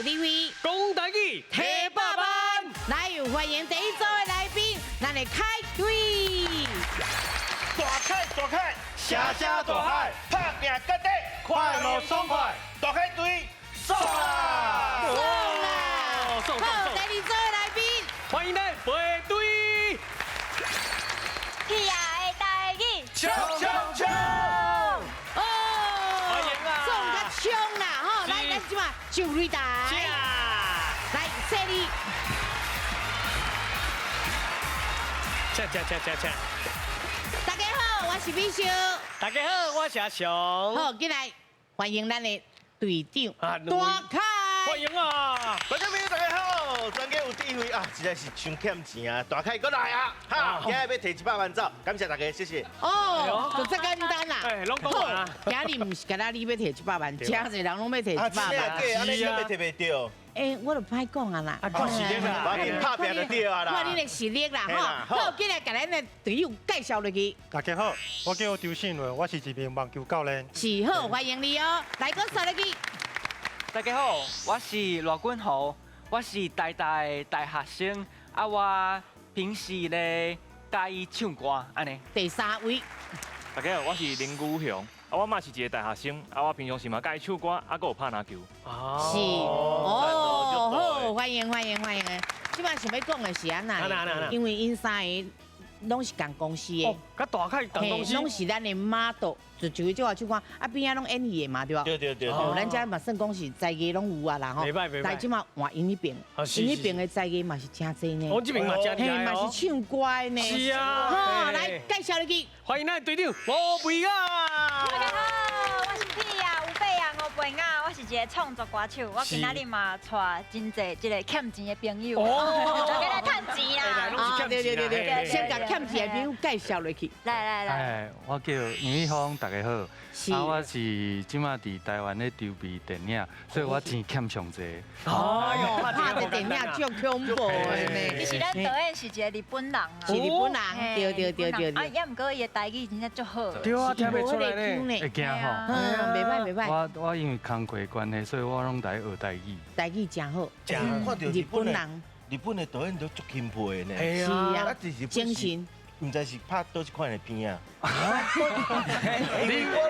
李偉，講台語，提百萬，來歡迎第一組的來賓，咱的凱隊。大凱大凱，聲聲大海，拍拚決定，快樂爽快，大凱隊爽啦！爽啦！送送好，送第二組的來賓，歡迎咱白隊。屁啊的台語，衝衝衝！哦，歡迎啦爽較衝啦，吼！來，咱這馬上擂台，來，設立。恰恰恰恰恰。大家好，我是美秀。大家好，我是阿雄。好，進來歡迎咱的隊長大凱。歡迎啊！觀眾朋友大家好，專家有智慧啊，實在是傷欠錢啊！大凱閣來啊，哈，今日欲提100萬走，感謝大家，謝謝。哦，就這簡單啦。哎，攏講完啦。今日毋是干焦你欲提100萬，真濟人攏欲提一百萬。真的，按呢欲提袂著。哎，我就歹講啊啦。啊，看實力啦，拍拚就對啊啦。看恁的實力啦，吼。好，進來共咱的隊友介紹落去。大家好，我叫張信倫，我是一名網球教練。是好，歡迎你哦。來，閣刷落去。大家好，我是賴君豪，我是台大的大學生，啊，我平時咧佮意唱歌，按呢。第三位。大家好，我是林宇雄，啊，我嘛是一個大學生，啊，我平常時嘛佮意唱歌，啊，閣有拍籃球。是，哦，好，歡迎歡迎歡迎。這擺想欲講的是按怎？因為𪜶三个攏是仝公司的，佮大凱仝公司，攏是咱的 model，就就這個唱歌，啊邊仔攏演戲的嘛，對無？對對對。哦，咱這嘛算講是才藝攏有啊啦吼。袂歹袂歹。但這馬換𪜶彼邊，𪜶彼邊的才藝嘛是真濟呢。我這邊嘛真厲害嘛是唱歌的呢。是啊。好，來介紹入去。歡迎咱隊長吳蓓雅。大家好，我是屁啊，吳蓓雅，吳蓓雅，我是一個創作歌手，我今仔日嘛帶真濟這個欠錢的朋友，大家來趁錢啦。啊，對對對對，先共欠錢的朋友介紹落去。來來來。哎，我叫楊一峰，大家好。啊，我是這馬佇台灣咧籌備電影，所以我錢欠上濟。哎喲，拍這電影足恐怖的呢。其實咱導演是一個日本人啊。是日本人，對對對對。啊，也毋過伊的台語真正足好。對啊，聽袂出來呢。會驚吼。嗯，袂歹袂歹。我因為工課關係，所以我攏佇學台語。台語真好。看著日本人，日本的導演都足欽佩的呢。是啊，精神。毋知是拍佗一款的片啊？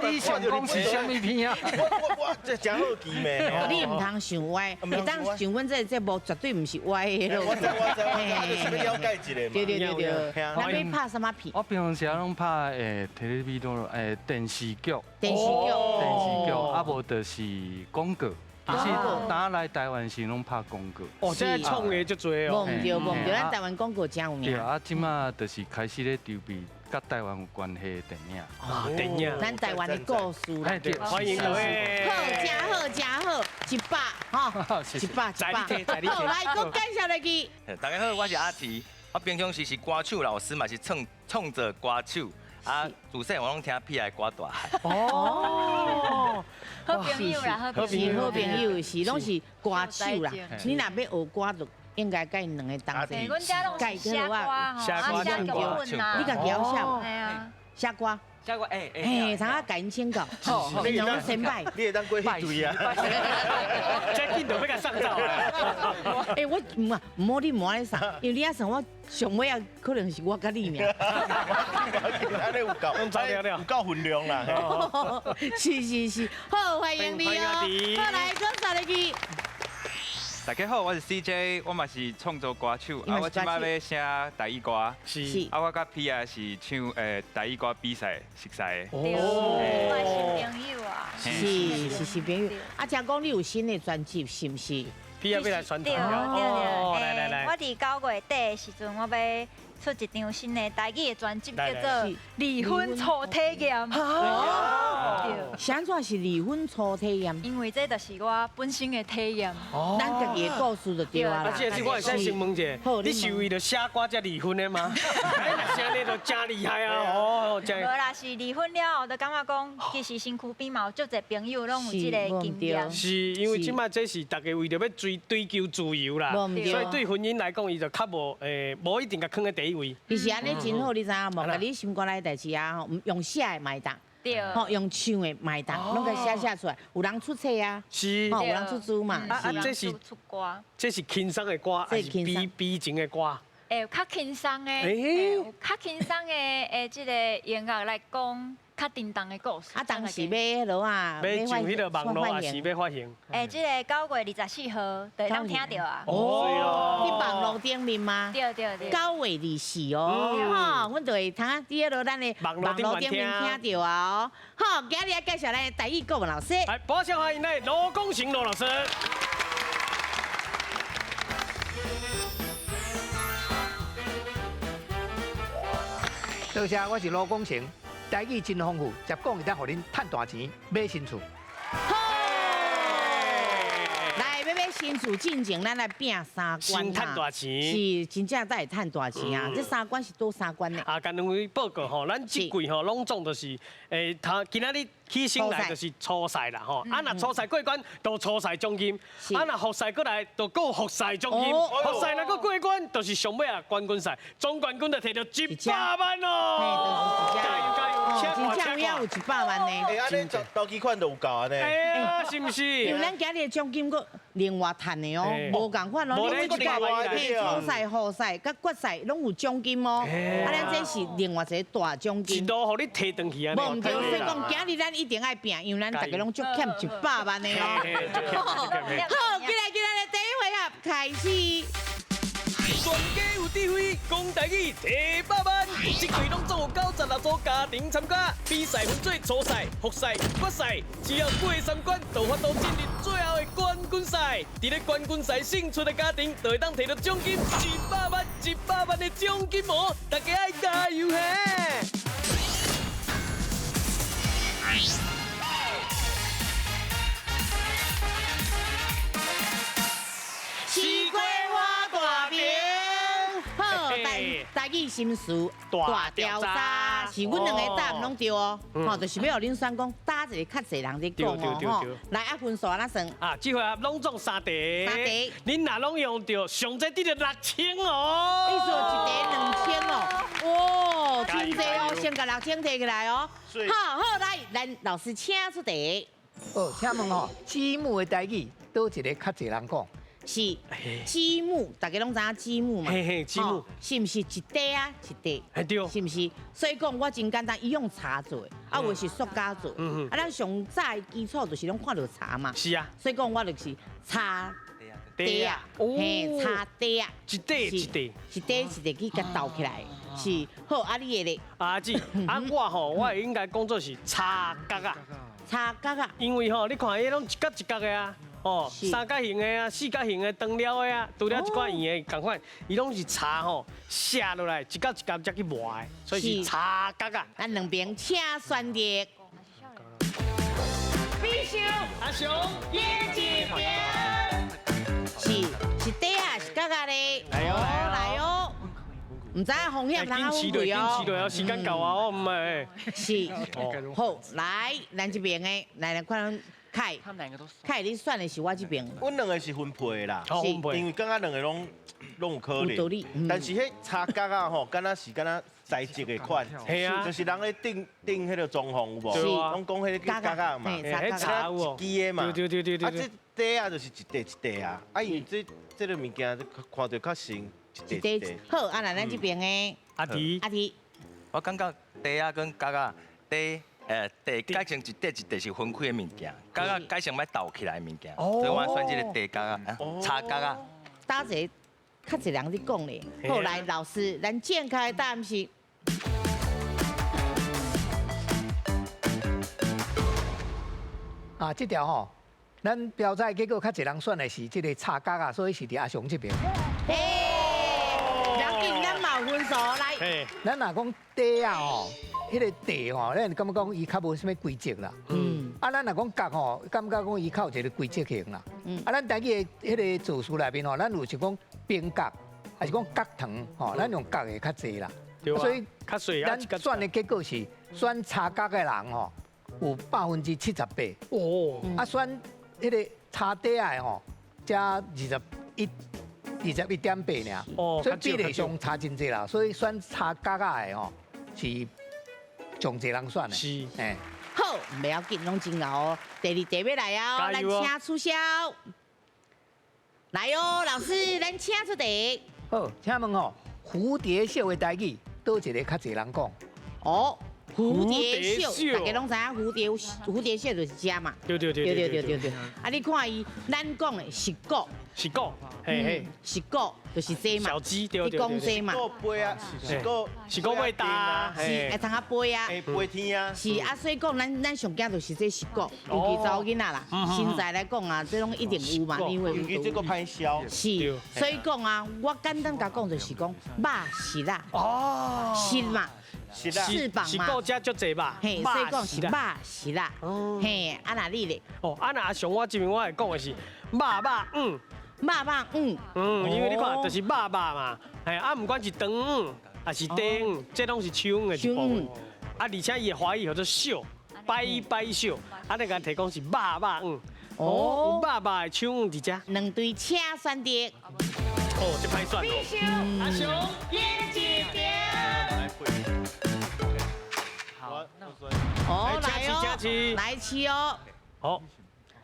你想講是啥物片啊？我這真好奇咩？你毋通想歪，會當想阮這個節目絕對毋是歪的咯。我知我知，我就是欲了解一下嘛。對對對對。那欲拍啥物片？我平常時攏拍 TV 都電視劇。電視劇。電視劇，啊無就是廣告。其實打來台灣時攏拍廣告。哦，這創意足濟哦。無毋對，無毋對，咱台灣廣告真有名。對啊，這馬就是開始咧籌備佮台灣有關係的電影。啊，電影。咱台灣的故事啦。歡迎各位。好，真好，真好，100吼，100 100。好，來，閣介紹落去。大家好，我是阿提，我平常時是歌手老師，嘛是創作歌手。啊，自細我攏聽屁的歌大漢。哦，好朋友啦，好朋友，好朋友是攏是歌手啦。你若欲學歌，就應該佮𪜶兩个同齊。阮遮攏是寫歌吼，寫歌寫劇本啊。你家己曉寫無？寫歌。寫歌欸欸，通啊共𪜶請教，你攏先擺，你會當過彼隊啊？這緊就欲共送走啊！欸，我毋啊，毋好你毋按呢送，因為你按送我上尾啊，可能是我佮你爾。按呢有夠，有夠分量啦。是是是，好，歡迎你哦。好，來，閣刷入去。大家好，我是 CJ，我嘛是創作歌手，啊，我這擺欲寫台語歌，是，啊，我佮屁仔是唱台語歌比賽熟似的。哦，我是朋友啊，是是是朋友。啊，聽講你有新的專輯，是毋是？屁仔欲來宣傳。對對對，來來來，我佇9月底的時陣，我欲出一張新的台語的專輯，叫做《離婚初體驗》。哦，是按怎是離婚初體驗？因為這就是我本身的體驗。咱家己的故事就對啊啦。啊，這個我會使先問一下，你是為著寫歌才離婚的嗎？哎，若是按呢就真厲害啊！哦，真。無啦，是離婚了後，就感覺講，其實身軀邊嘛有足濟朋友攏有這個經驗。是因為這擺這是大家為著欲追求自由啦，所以對婚姻來講，伊就較無無一定共囥佇第一位。其實按呢真好，你知影無？共你心肝內的代誌啊，吼，用寫的嘛會當。对，吼，用唱的嘛会当，拢共写出来。有人出册啊，是，吼，有人出书嘛。啊，这是出歌，这是轻松的歌，还是悲悲情的歌？会较轻松的，有较轻松的，诶，这个音乐来讲。较叮当的故事。啊，当时欲彼落啊，欲上彼个网路还是欲发行？欸，这个9月24号就会当听著啊。哦，伫网路顶面吗？对对对。9月24哦，吼，阮就会通伫彼落咱的网路顶面听著啊哦。好，今日来介绍咱的台语国文老师。来，掌声欢迎咱罗功成罗老师。多谢，我是罗功成。台语真丰富，捷讲会当予恁趁大钱买新厝。好，来欲买新厝进前，咱来拼三关。先趁大钱。是，真正才会趁大钱啊！这三关是佗三关呢？啊，跟两位报告吼，咱这季吼拢总就是，头今仔日起先来就是初赛啦吼，啊若初赛过关，就初赛奖金；啊若复赛过来，就阁有复赛奖金。复赛若阁过关，就是上尾啊冠军赛，总冠军就摕著100万哦！加油加油！真正有影有100万呢！欸，按呢投期款都有够按呢。哎呀，是毋是？因为咱今日的奖金阁另外趁的哦，无仝款哦。你每一个嘿，初赛、复赛、佮决赛拢有奖金哦。啊，咱这是另外一个大奖金。一路予你提转去啊！无毋对，所以讲今日咱一定爱拼，因为咱大家拢足欠100万的哦。好，进来进来，第一回合开始。全家有智慧，讲台语提100万。这季拢总有96组家庭参加，比赛分做初赛、复赛、决赛，只要过3关，就有法度进入最后的冠军赛。伫咧冠军赛胜出的家庭，就会当提到奖金100万、100万的奖金哦！大家爱加油嘿！西瓜我大饼，好，台语心事大调查，是阮两个答案拢对哦，吼，就是欲予恁选讲，答一个较济人咧讲哦，吼，来啊分数按怎算？啊，这回合拢总3题，3题，恁若拢用著，上济得著6000哦，意思一题2000哦，哇，真济哦，先共6000提起来哦，好好来，咱老师请出题。哦，请问吼，积木的台语，佗一个较济人讲？是积木，大家拢知影积木嘛？嘿嘿，积木是毋是一块啊？一块，对，是毋是？所以讲我真简单，伊用茶做的，啊有的是塑胶做的。啊，咱上早的基础就是拢看著茶嘛。是啊。所以讲我就是茶块啊，嘿，茶块啊，一块一块，一块一块去共斗起来，是好。啊，你的咧？阿姊，啊我吼，我应该讲做是茶角啊，茶角啊，因为吼，你看彼拢一角一角的啊。哦，三角形的啊，四角形的，长了的啊，除了一寡圆的仝款，伊拢是茶吼写落来，一角一角才去磨的，所以是茶角啊。咱两边请选择。必须阿雄，叶一边，是底啊，是角仔咧。来哦来哦，毋知影风险通啊分配哦。紧起落哦，时间到啊，我毋会。是，好，来，咱这边的，来来看。凯，凯，你选的是我这边。阮两个是分配的啦，因为感觉两个拢有可能。但是彼茶角仔吼，敢若是敢若材质的款，就是人咧顶顶彼个装潢有无？拢讲彼个叫角仔嘛，彼茶有一支的嘛。对对对对。啊，这块仔就是一块一块啊，啊，因为这个物件看著较成一块一块。好，啊，那咱这边的阿弟，阿弟，我感觉块仔跟角仔块。块改成一块一块是分开的物件，角仔改成欲斗起来的物件，所以我选这个块角仔，茶角仔。搭一个较济人咧讲咧，好来老师，咱正确的答案是。啊，这条吼，咱标彩结果较济人选的是这个茶角仔，所以是伫阿雄这边。嘿，要紧，咱嘛有分数来。咱若讲块仔吼。彼个块吼，咱感觉讲伊较无啥物规则啦。啊，咱若讲角吼，感觉讲伊较有一个规则性啦。啊，咱台语的彼个造词内面吼，咱有是讲边角，还是讲角糖吼，咱用角的较济啦。所以咱选的结果是选茶角的人吼，有78%。哦。啊，选彼个茶块仔的吼，才21.8尔。哦。所以比例上差真济啦。所以选茶角仔的吼是。上济人选的，是，哎，好，袂要紧，攏真𠢕哦。第二题欲來哦，咱請出痟。來哦，老師，咱請出題。好，請問哦，蝴蝶袖的台語，佗一个較濟人講？哦，蝴蝶袖，大家攏知影蝴蝶袖就是這嘛。對對對對對對對。啊，你看伊，咱講的是果，是果，嘿嘿，是果就是這嘛。小雞對對對。你講這嘛。是果飛啊，是果，是果會打，是會通啊飛啊。飛天啊。是啊，所以講咱上驚就是這是果，尤其查某囡仔啦，身材來講啊，這攏一定有嘛，因為尤其這個歹消。是，所以講啊，我簡單共講就是講肉是啦，哦，是嘛。翅膀嘛，是顧遮足濟吧？嘿，所以講是肉是啦。嘿，啊那你咧？哦，啊那阿雄，我這邊我會講的是肉肉嗯，肉肉嗯，嗯，因為你看就是肉肉嘛，嘿，啊毋管是長魚，還是短魚，這攏是手魚的一部分。啊，而且伊的華語叫做秀，擺擺秀，啊，你共提講是肉肉魚。哦，有肉肉的手魚佇遮。兩隊請選擇。哦，這歹選哦。阿雄，眼一點。哦，來哦，來試哦。好。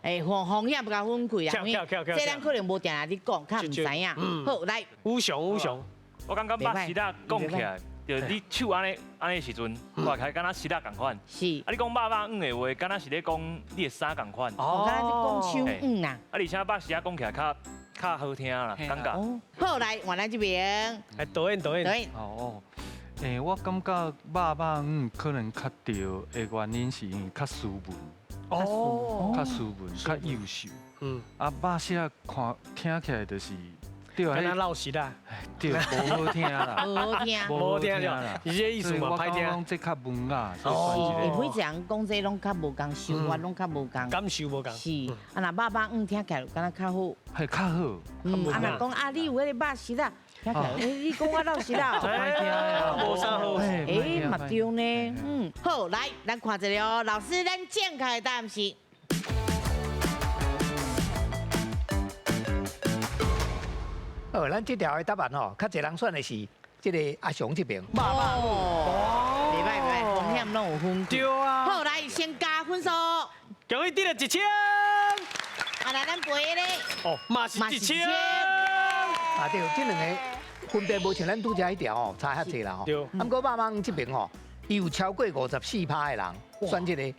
哎，風險不共分開啊，這咱可能無定定咧講，較毋知影。好，來。宇翔，宇翔，我感覺肉絲仔講起來，就你手按呢按呢時陣，看起來敢若絲仔仝款。是。啊，你講肉肉魚的話，敢若是咧講你的衫仝款。哦，敢若咧講手魚啊。啊，而且肉絲仔講起來較好聽啦，感覺。好，來換咱這邊。來導演，導演。導演。哦。欸，我感覺肉肉魚可能較對的原因是因為較斯文，哦，較斯文，較優秀。嗯，啊，肉絲仔看聽起來就是，對啊，敢若老實啦，對，無好聽啦，無好聽，無好聽啦，是這意思嘛？歹聽。我講這較文雅，哦，每一個人講這攏較無仝，想法攏較無仝，感受無仝。是，啊，若肉肉魚聽起來敢若較好，係較好。嗯，啊，若講啊，你有彼個肉絲仔。你講我老實啦，無啥好。哎，嘛對呢，嗯，好，來，咱看一下哦，老師，咱正確的答案是。哦，咱這條的答案吼，較濟人選的是這個阿雄這邊。哦，袂歹袂歹，風險攏有分。對啊。好，來先加分數。恭喜得了1000。啊，來咱賠咧。哦，嘛是1000。啊對，這兩个分別無像咱拄才彼條吼差遐濟啦吼。對。啊，毋過肉肉魚這邊吼，伊有超過54%的人選這个，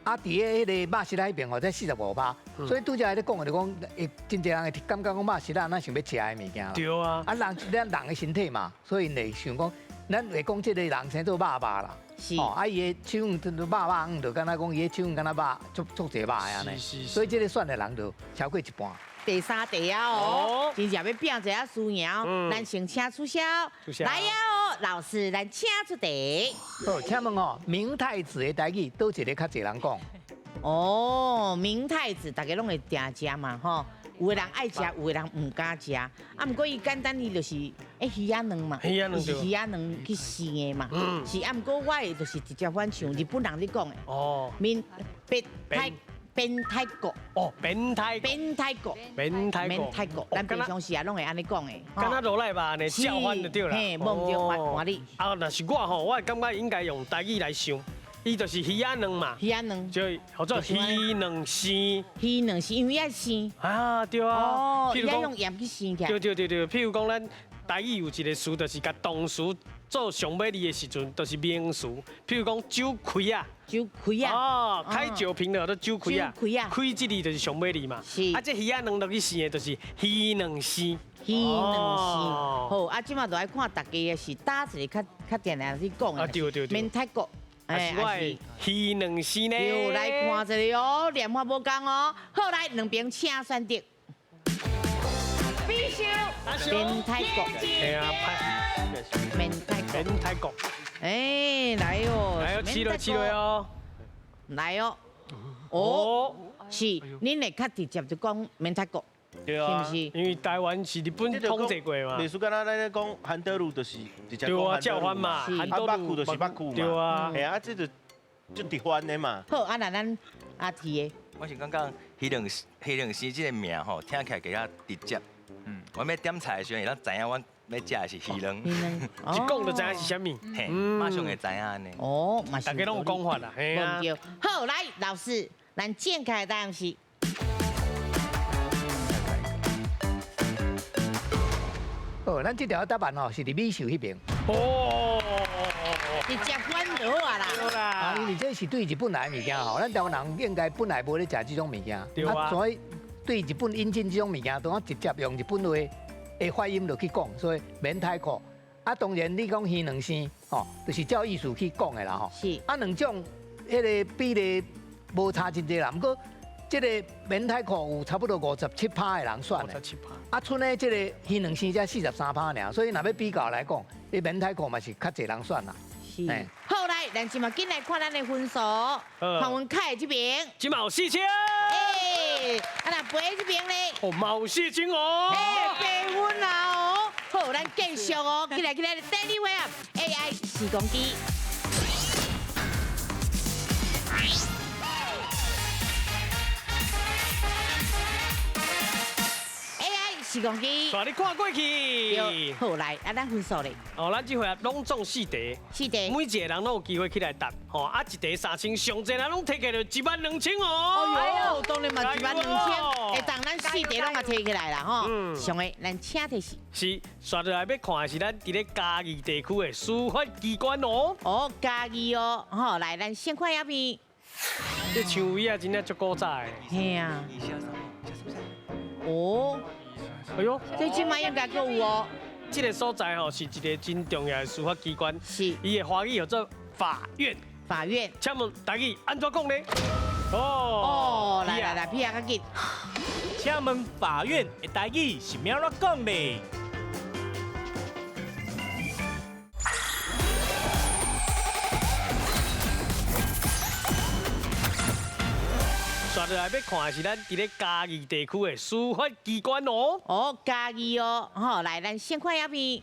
啊，佇个彼个肉絲仔彼邊吼才45%，所以拄才咧講的就講，會真濟人會感覺講肉絲仔咱想欲食的物件啦。對啊。啊，人咱人的身體嘛，所以𪜶會想講，咱會講這个人生做肉肉啦。是。哦，啊，伊的手腕肉肉魚，就敢若講伊的手腕敢若肉，足足濟肉的按呢。所以這个選的人就超過一半。第三題啊哦，真正欲拼一下輸贏，咱先請出痟，來啊哦，老師，咱請出題。好，請問哦，明太子的台語，佗一个較濟人講？哦，明太子，大家攏會定食嘛吼，有的人愛食，有的人毋敢食。啊，毋過伊簡單，伊就是欸魚仔卵嘛，是魚仔卵去生的嘛。是啊，毋過我的就是直接反像日本人咧講的。哦，明別太。明太子哦，明太明太子，明太明太子，咱平常時也攏會按呢講的。敢若落來吧，呢叫翻就對啦。嘿，無毋對，換你。啊，若是我吼，我會感覺應該用台語來想，伊就是魚仔卵嘛。魚仔卵。就叫做魚卵生。魚卵生，因為愛生。啊，對啊。哦，伊愛用鹽去生起來。對對對對，譬如講咱台語有一个詞，就是共動詞做上尾字的時陣，就是名詞。譬如講酒開啊。酒開啊！哦，開酒瓶的叫做酒開啊。酒開啊！開這字就是上尾字嘛。是。啊，這魚仔卵落去生的，就是魚卵生。魚卵生。好，啊，這馬就愛看大家的是佗一个較較定定去講的。啊，對對對。明太子。哎，是我的魚卵生呢。對，來看一下哦，念法無仝哦。好，來兩邊請選擇。明太子。嘿啊，明太子。明太子。哎，來哦，來哦，試落試落哦，來哦，哦，是，恁會較直接就講明太子，對啊，是毋是？因為台灣是日本統治過嘛。類似敢若咱咧講韓德魯就是直接對啊，講叫翻嘛，啊，北區就是北區嘛，對啊，嘿啊，這就就直翻的嘛。好，啊，那咱阿提的，我是感覺魚卵生這个名吼，聽起來比較直接。嗯，我欲點菜的時陣，會當知影阮欲食的是鱼卵。一讲就知影是啥物，嘿，马上会知影按呢。哦，大家拢有讲法啦，嘿啊。好，来老师，咱正确的答案是。哦，咱这条答案吼是伫美秀彼边。哦，直接翻就好啊啦。啊，因为这是对日本来的物件吼，咱台湾人应该本来无咧食这种物件。对啊。所以对日本引进这种物件，都直接用日本话的发音落去讲，所以明太子。啊，当然你讲鱼卵生吼，就是照意思去讲的啦吼。是。啊，两种彼个比例无差真济啦，毋过这个明太子有差不多57%的人选的。57%。啊，賰呢这个鱼卵生才43%尔，所以若欲比较来讲，你明太子嘛是较济人选啦。是。好来，咱这马紧来看咱的分数，看阮凯这边。这嘛有4000。哎，啊若飞这边咧？哦，嘛有4000哦。哎，八分啦哦。好，咱继续哦，起来起来，第二回合 AI 时光机。时光机，带你看过去。好来，啊，咱分数咧。哦，咱这回合拢总4题，4题，每一个人拢有机会起来答。吼，啊，一题3000，上济人拢提起来12000哦。哎呦，当然嘛12000，会当咱4题拢嘛提起来啦吼。上个，咱请提示。是，刷落来欲看的是咱伫咧嘉义地区的司法机关哦。哦，嘉义哦，好，来，咱先看影片。这树叶啊，真正足古早的。嘿啊。哦。哎呦，这这摆应该阁有哦。这个所在吼是一个真重要的司法机关，是。伊的华语叫做法院。法院。请问台语按怎讲呢？哦。哦，来来来，屁啊，较紧。请问法院的台语是欲按怎讲呢？刷落来欲看的是咱伫咧嘉义地区的司法机关哦。哦，嘉义哦，好，来，咱先看影片。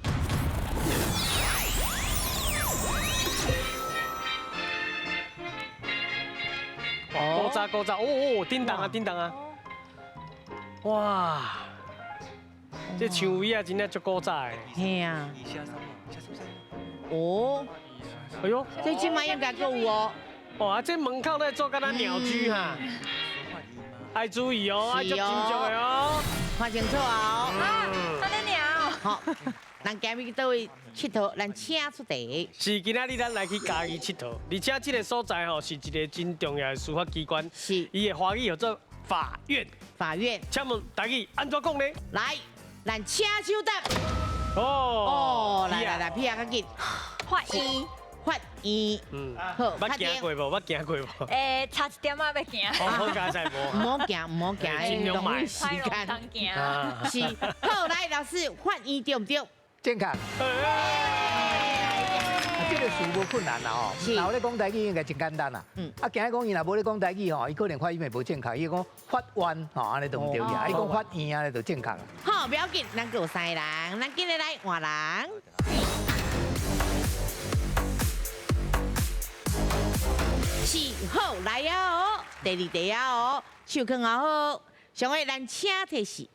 古早古早，哦哦，叮当啊叮当啊，哇，这树叶啊真正足古早的。嘿啊。哦。哎呦，这这摆应该阁有哦。哦，啊，这门口咧做敢若鸟居哈，爱注意哦，爱足斟酌的哦，看清楚啊！啊，按呢尔。好，咱今日去佗位𨑨迌，咱请出题。是，今仔日咱来去嘉义𨑨迌，而且这个所在吼是一个真重要的司法机关，是。伊的华语叫做法院。法院。请问台语按怎讲呢？来，咱请手答。哦。哦，来来来，屁啊，较紧。法院。法院，嗯，好，捌行过无？捌行过无？欸，差一点仔欲行。好佳哉无？毋好行，毋好行，浪费时间。是，好，来，老师，法院对毋对？正确。这个词无困难啦吼。若有咧讲台语应该真简单啦。嗯。啊，今日讲伊若无咧讲台语吼，伊可能发音会无正确。伊讲法院吼，按呢就毋对去啊。伊讲法院按呢就正确啦。好，不要紧，咱阁有三个人，咱紧来来换人。是好来啊哦，第二题啊哦，手囥好好，上位咱请提示。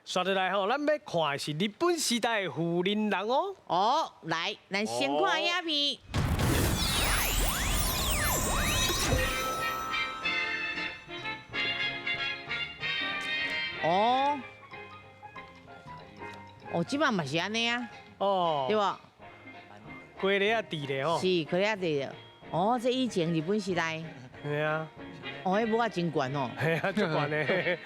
刷落来吼，咱欲看的是日本时代的富人人哦。哦，来，咱先看影片。哦，哦，这摆嘛是按呢啊。哦。对无？规个啊伫咧吼。是，规个啊伫咧。哦，这以前日本时代。系啊。哦，彼帽仔真悬哦。系啊，足悬的。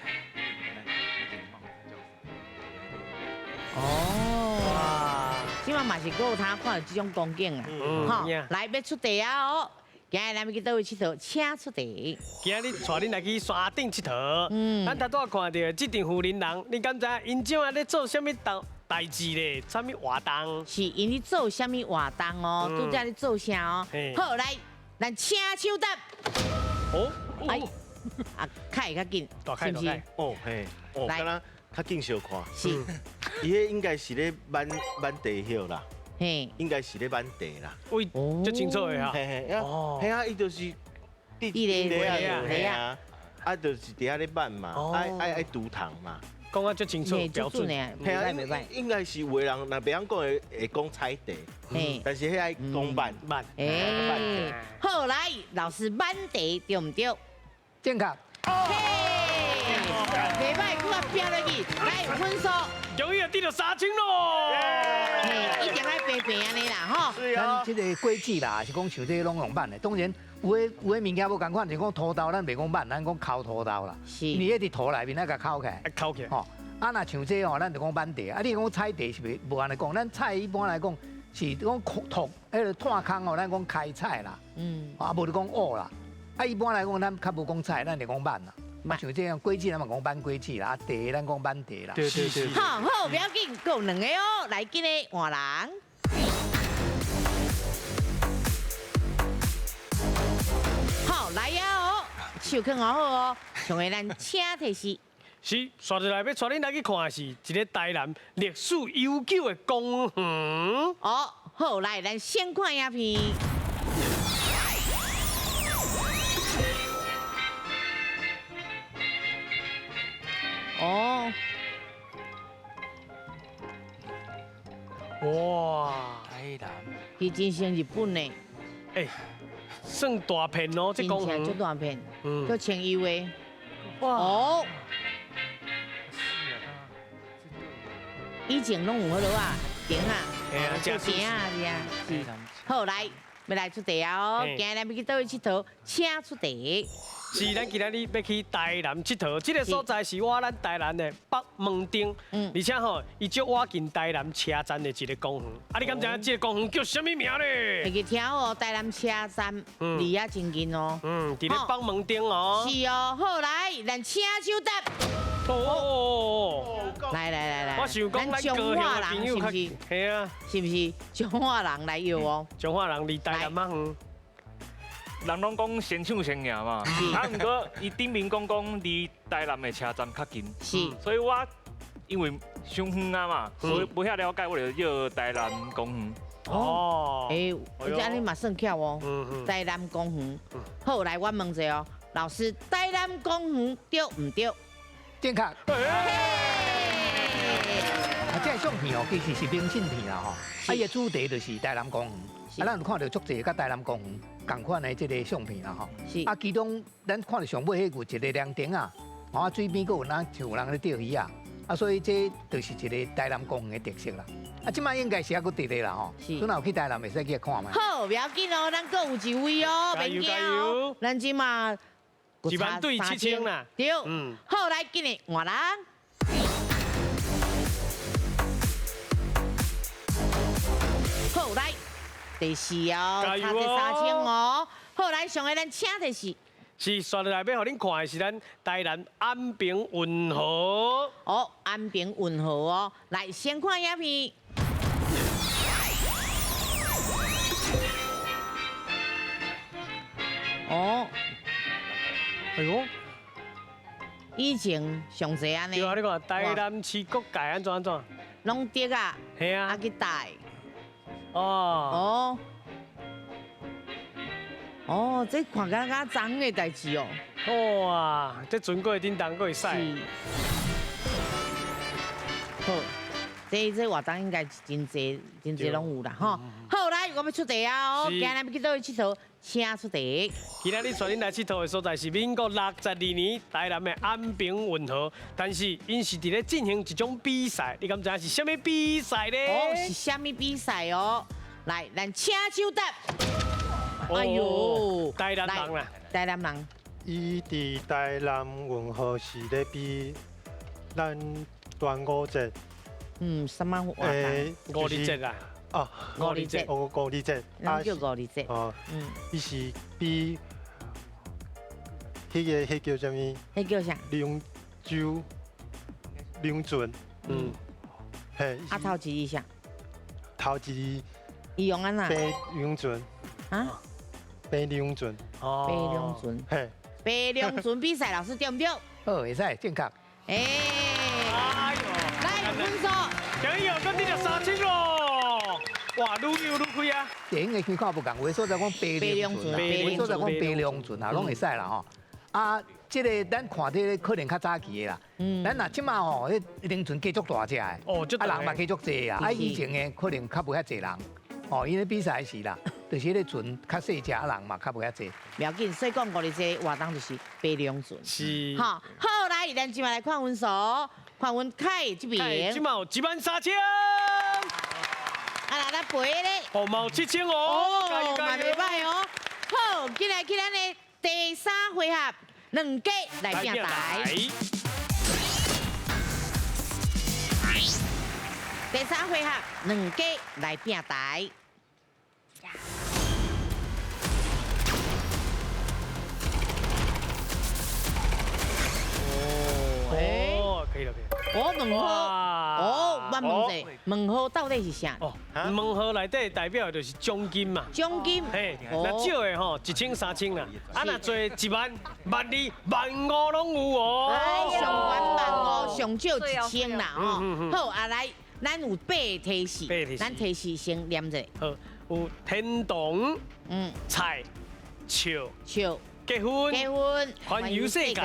哦。哇。这摆嘛是阁有通看到这种光景啊。好，来欲出题啊哦。今日咱欲去佗位𨑨迌，请出题。今日带恁来去山顶𨑨迌。咱头拄仔看到这阵富人人，你敢知𪜶这摆咧做啥物动代志咧？啥物活动？是𪜶咧做啥物活动哦？拄才咧做啥哦？好，来，咱请手答。哦，哎，啊，开会较紧，是毋是？哦嘿，哦，敢若较紧相看。是，伊彼应该是咧挽挽茶叶啦。嘿，应该是咧挽茶啦。喂，足清楚的哈。嘿嘿，啊，嘿啊，伊就是伫咧啊，啊，就是伫遐咧挽嘛，爱爱爱煮糖嘛。讲啊足清楚标准。嘿啊，应该是有的人若袂晓讲会讲菜地，但是彼爱讲慢慢。哎，好来，老师慢地对毋对？正确。嘿，袂歹，阁较拼落去，来分数。终于又得到3000咯。嘿，一定爱平平按呢啦，吼。咱这个果子啦，是讲像这拢用慢的，当然有的有的物件无仝款，就讲土豆，咱袂讲慢，咱讲抠土豆啦。是。你彼伫土内面爱共抠起来。抠起来。吼，啊，若像这吼，咱就讲慢地。啊，你讲菜地是袂无按呢讲，咱菜一般来讲是讲土，彼个炭空吼，咱讲开菜啦。啊，无就讲乌啦。啊，一般来讲，咱较无讲菜，咱就讲慢啦。像这样果子，咱嘛讲慢果子啦，啊茶咱讲慢茶啦。对对对。好好，不要紧，阁有两个哦，来，今日换人。好，来啊哦，手囥好好哦，上个咱请提示。是，煞落来欲带恁来去看的是一个台南历史悠久的公园。哦，好，来，咱先看影片。哦，哇，台南，伊真像日本的，欸，算大片哦，这公园足大片，足清幽的，哦，以前拢有彼落啊，亭啊，亭啊，是啊，是。好，来，欲来出题啊哦，今日欲去佗位𨑨迌，请出题。是，咱今仔日欲去台南𨑨迌，这个所在是倚咱台南的北门町，而且吼，伊足倚近台南车站的一个公园。啊，你敢知影这个公园叫啥物名咧？会记听哦，台南车站离遐真近哦。伫咧北门町哦。是哦，好来，咱请手答。哦，来来来来，我想讲咱彰化人是毋是？嘿啊，是毋是彰化人来约哦？彰化人离台南较远。人拢讲先抢先赢嘛，啊，毋过伊顶面讲讲离台南的车站较近，所以我因为伤远啊嘛，所以无遐了解，我就约台南公园。哦，欸，这按呢嘛算巧哦。台南公园。好，来我问一下哦，老师，台南公园对毋对？正确。啊，这个相片哦，其实是明信片啦吼，啊，伊的主题就是台南公园。啊，咱有看到足济佮台南公园仝款的这个相片啦吼。啊，其中咱看到上尾彼有一个凉亭啊，啊，水边阁有人像有人咧钓鱼啊，啊，所以这就是一个台南公园的特色啦。啊，这摆应该是犹阁伫咧啦吼。你若有去台南，会使去看觅。好，不要紧哦，咱阁有一位哦，免惊哦。咱这马1万对7000啦。对。好，来，今日换人。好，来。第四哦，差这3000哦。好，来，上个咱请的是，是煞落来欲予恁看的是咱台南安平运河。哦，安平运河哦，来先看影片。哦，哎呦，以前上济按呢。对啊，你看台南市各界按怎按怎？拢竹啊，嘿啊，啊去带。哦哦，这看起来敢脏的代志哦。哇，这船过叮当阁会使。好，这活动应该真济真济拢有啦吼。好，来，我欲出题啊！哦，今日欲去佗位𨑨迌，请出题。今仔日带恁来𨑨迌的所在是民国62年台南的安平运河，但是𪜶是伫咧进行一种比赛，你敢知影是啥物比赛咧？哦，是啥物比赛哦？来，咱请手答。哎呦，台南人啦，台南人。伊伫台南运河是咧比咱端午节。什么活动？五日节啦。哦，五日节。五日节。咱叫五日节。哦，伊是比彼个彼叫啥物？彼叫啥？龙舟、龙船。嘿。啊，头一字啥？头一字。伊用按怎？白龙船。啊？白龙船。哦。白龙船。嘿。白龙船比赛，老师对毋对？好，会使正确。欸。哎呦。来，分数。今日又阁得到3000咯！哇，愈游愈开啊！电影的片看无仝，有的所在讲白龙船，有的所在讲白龙船啊，拢会使啦吼。啊，這个咱看這个可能较早期的啦。咱若這馬吼，彼龙船繼續大隻的，啊人嘛繼續濟啊。啊以前的可能較無遐濟人，哦，因為比賽時啦，就是彼个船較細隻，啊人嘛較無遐濟。不要緊，所以講50個活動就是爬龍船。是。好，好來，咱這馬來看分數，看阮凱這邊。這馬有13000。啊，那咱背咧。哦，嘛有7000哦。哦，嘛袂歹哦。好，進來去咱的第三回合，兩家來拼台。第三回合，兩家來拼台。哦，可以了，可以了。哦，问号，哦，我问者，问号到底是啥？哦，问号内底代表的就是奖金嘛。奖金。嘿，若少的吼，1000、3000啦。啊，若多1万、12000、15000拢有哦。上悬15000，上少1000啦吼。好，啊来，咱有八提示，咱提示先念者。好，有天堂、菜、笑、笑、结婚、结婚、环游世界。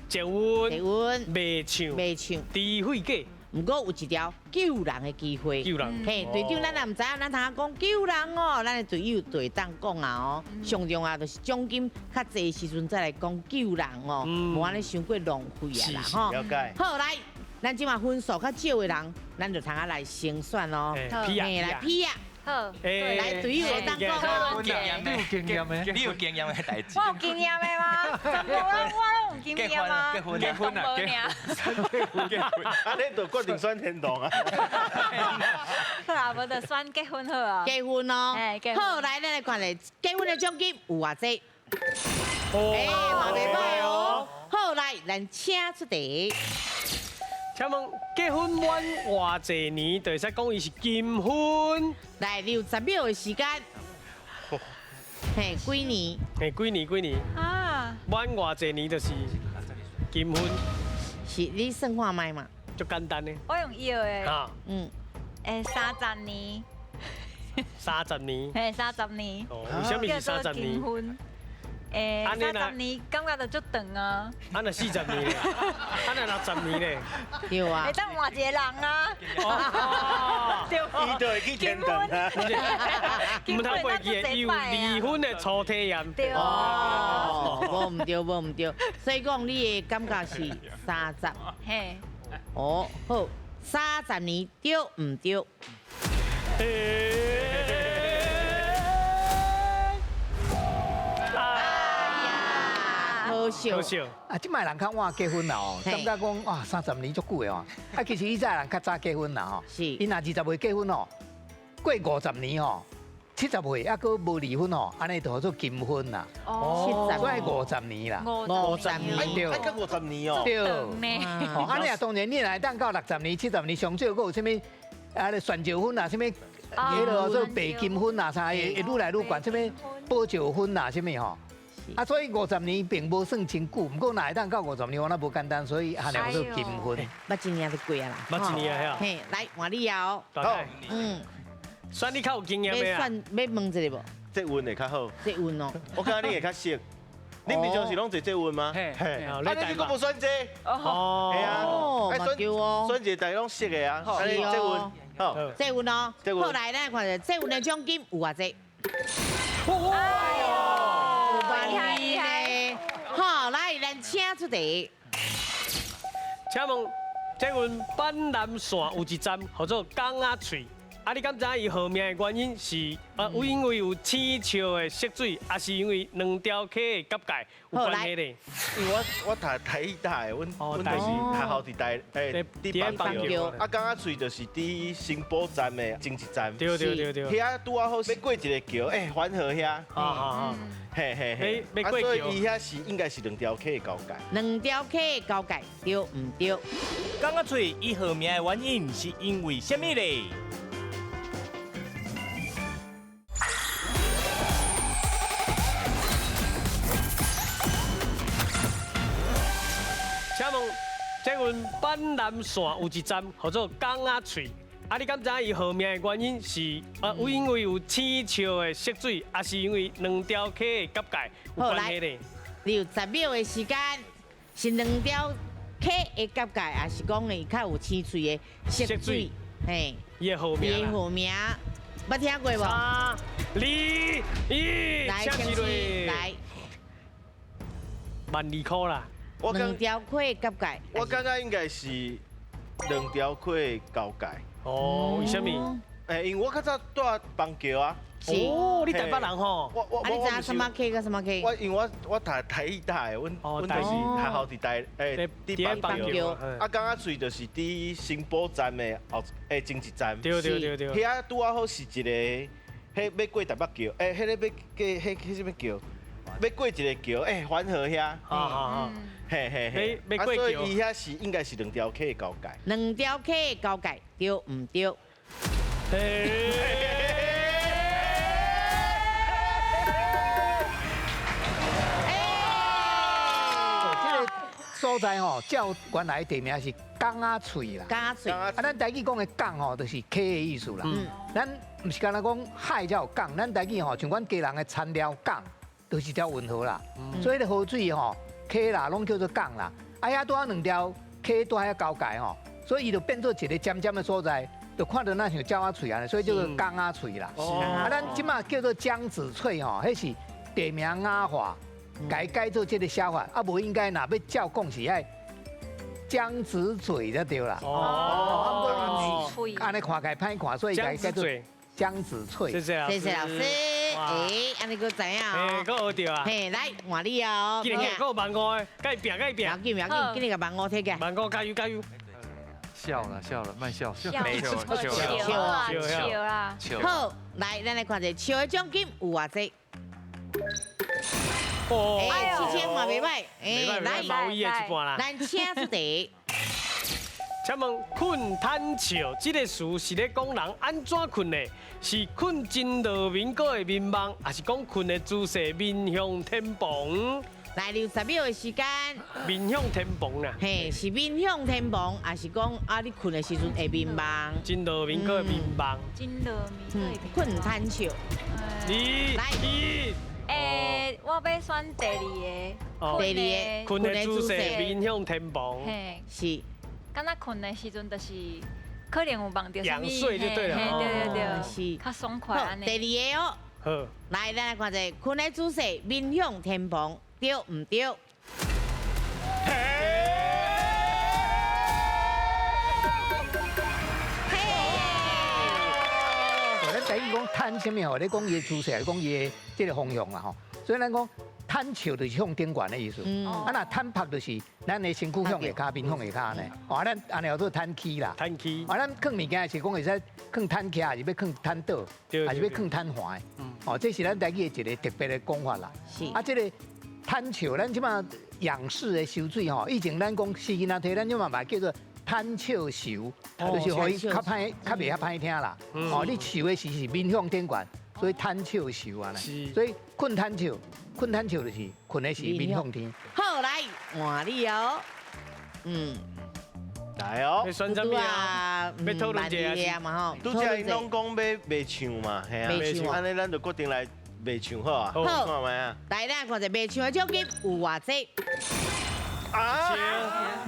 结婚，结婚，卖唱，卖唱，智慧计。毋过有一条救人的机会。救人。嘿，队长，咱也毋知影，咱通讲救人哦，咱的队友就会当讲啊哦。上重要就是奖金较济时阵再来讲救人哦，无按呢伤过浪费啊啦吼。了解。好，来，咱这马分数较少的人，咱就通仔来先选哦。嘿，来批啊。好，来队友会当讲哦。你有经验的？你有经验的代志。我有经验的吗？全部拢我拢有经验吗？结婚结婚啊！结婚结婚。啊，你就决定选天堂啊？好啊，无就选结婚好啊。结婚哦。好，来，咱来看咧，结婚的奖金有偌济？哎，嘛袂歹哦。好，来，咱请出题。请问结婚满偌济年，就会使讲伊是金婚？来，你有10秒的时间。嘿，几年？嘿，几年？几年？啊！满偌济年就是金婚。是你算看觅嘛？足简单的。我用摇的。啊。30年。30年。嘿，30年。哦，为什么是30年？金婚。30年感觉就足长啊！啊，若40年咧，啊，若60年咧，对啊。会当换一个人啊！对，伊就会去天堂啊！毋通袂记得，伊有离婚的初体验。对哦，无毋对，无毋对。所以讲你的感觉是30。嘿。哦，好，30年对毋对？可惜啊！这摆人较晚结婚啦哦，感觉讲哇30年足久的哦。啊，其实以前人较早结婚啦吼，是。伊若20岁结婚哦，过50年吼，70岁还阁无离婚哦，按呢就叫做金婚啦。哦，所以50年啦。50年对。还阁50年哦。对。哦，按呢啊，当然你若会当到60年、70年，上少阁有啥物啊？咧旋石婚啊，啥物？彼落做白金婚啊，啥会愈来愈悬，啥物宝石婚啊，啥物吼。啊，所以50年并无算真久，毋过若会当到50年，我那无简单，所以含量做金婚。捌一年就过啊啦，捌一年啊，嘿，来换你哦。好，选你较有经验的啊。要选要问一个无？这运会较好。这运哦。我感觉你会较熟。你平常时拢坐这运吗？嘿，啊，你阁无选这？哦，系啊，哦，嘛对哦。选一个大家拢熟的啊。是哦。这运，好。这运哦。好，来，咱来看下这运的奖金有偌济？哎呦！厉害！好，来，咱请出题。请问，请问板南线有一站叫做港仔喙，啊，你敢知影伊号名的原因是啊？有因为有青笑的色水，还是因为两条溪的结界有关系咧？因为我读台艺大的，阮就是学校伫台伫板桥，啊，港仔喙就是伫新埔站的前一站。对对对对。遐拄仔好欲过一个桥，环河遐。啊。嘿嘿嘿，啊，所以伊遐是应该是两条溪的交界。两条溪的交界，对毋对？港仔喙伊号名的原因是因为啥物咧？请问，请问板南线有一站叫做港仔喙，啊，你敢知影伊号名的原因是啊？有因为有青笑的色水，还是因为两条溪的结界有关系咧？你有10秒的时间，是两条溪的交界，还是讲伊较有青翠的色水？嘿，伊的号名。伊的号名，捌听过无？ 3、2、1，来，请起来。万里箍啦。两条溪交界。我感觉应该是两条溪交界。哦，为什么？欸，因为我较早住板桥啊。哦，你台北人吼？我啊，你知影什么溪佮什么溪？我因为我读台艺大的，阮就是学校伫台欸，伫板桥。啊，港仔喙就是伫新埔站的后欸前一站。对对对对。遐拄仔好是一个，彼欲过台北桥，欸，彼个欲过彼彼啥物桥？欲过一个桥，欸，环河遐。啊啊啊！嘿嘿嘿。欲过桥。所以伊遐是应该是两条溪的交界。两条溪的交界，对毋对？这个所在吼，照原来地名是港仔喙啦。港仔喙。啊，咱台语讲的港吼，就是溪的意思啦。咱毋是干焦讲海才有港，咱台语吼，像阮家人的田寮港，就是条运河啦。所以彼河水吼，溪啦，拢叫做港啦。啊，遐拄仔两条溪拄遐交界吼，所以伊就变做一个尖尖的所在。就看到咱像鸟仔喙按呢，所以叫做港仔喙啦。啊，咱这马叫做江子翠吼，彼是地名雅化，改改做这个写法，啊，无应该若欲照讲是爱江子嘴才对啦。哦，按呢看起来歹看，所以改改做江子翠。谢谢老师。谢谢老师。哎，按呢阁知影哦。嘿，阁学著啊。嘿，来换你哦。今日阁有万五的，共伊拼，共伊拼。不要紧，不要紧，今日共万五提起来。万五加油加油！笑了笑了，莫笑。笑笑啊笑啦！好，来，咱来看一下笑的奖金有偌济？哦，哎，7000嘛袂䆀，哎，来，咱请出题。请问“困贪笑”这个词是咧讲人按怎困的？是困真落眠，阁会眠梦，还是讲困的姿势面向天棚？来，留10秒的时间。面向天棚啦。嘿，是面向天棚，还是讲啊？你困的时阵会眠梦？真落眠阁会眠梦。真落眠。困贪笑。二、来一。欸，我欲选第二个。第二个。困的姿势面向天棚。嘿，是。敢若困的时阵，就是可能有梦著啥物。仰睡就对了。嘿，对对对，是。较爽快按呢。第二个哦。好。来，咱来看一下，困的姿势面向天棚。对毋对？嘿！咱台语讲贪啥物吼？咧讲伊的姿势，还是讲伊的这个方向啦吼。所以咱讲贪笑就是向顶悬的意思。啊，若坦白就是咱的身躯向下跤，面向下跤呢。哦，咱按呢叫做坦起啦。坦起。啊，咱囥物件是讲会使囥坦徛，还是欲囥坦倒，还是欲囥坦横？哦，这是咱台语的一个特别的讲法啦。是。啊，这个。贪笑，咱这马仰视的收水吼，以前咱讲死囡仔体，咱这马嘛叫做贪笑愁，就是予伊较歹，较袂遐歹听啦。哦，你笑的时是面向顶悬，所以贪笑愁啊。所以困贪笑，困贪笑就是困的是面向天。好，来换你哦。嗯，来哦。欲选啥物啊？欲讨论一下嘛吼。拄才𪜶拢讲欲袂唱嘛，嘿啊，按呢咱就决定来。袂唱好啊，好，看觅啊。来，咱看一下袂唱的奖金有偌济？啊，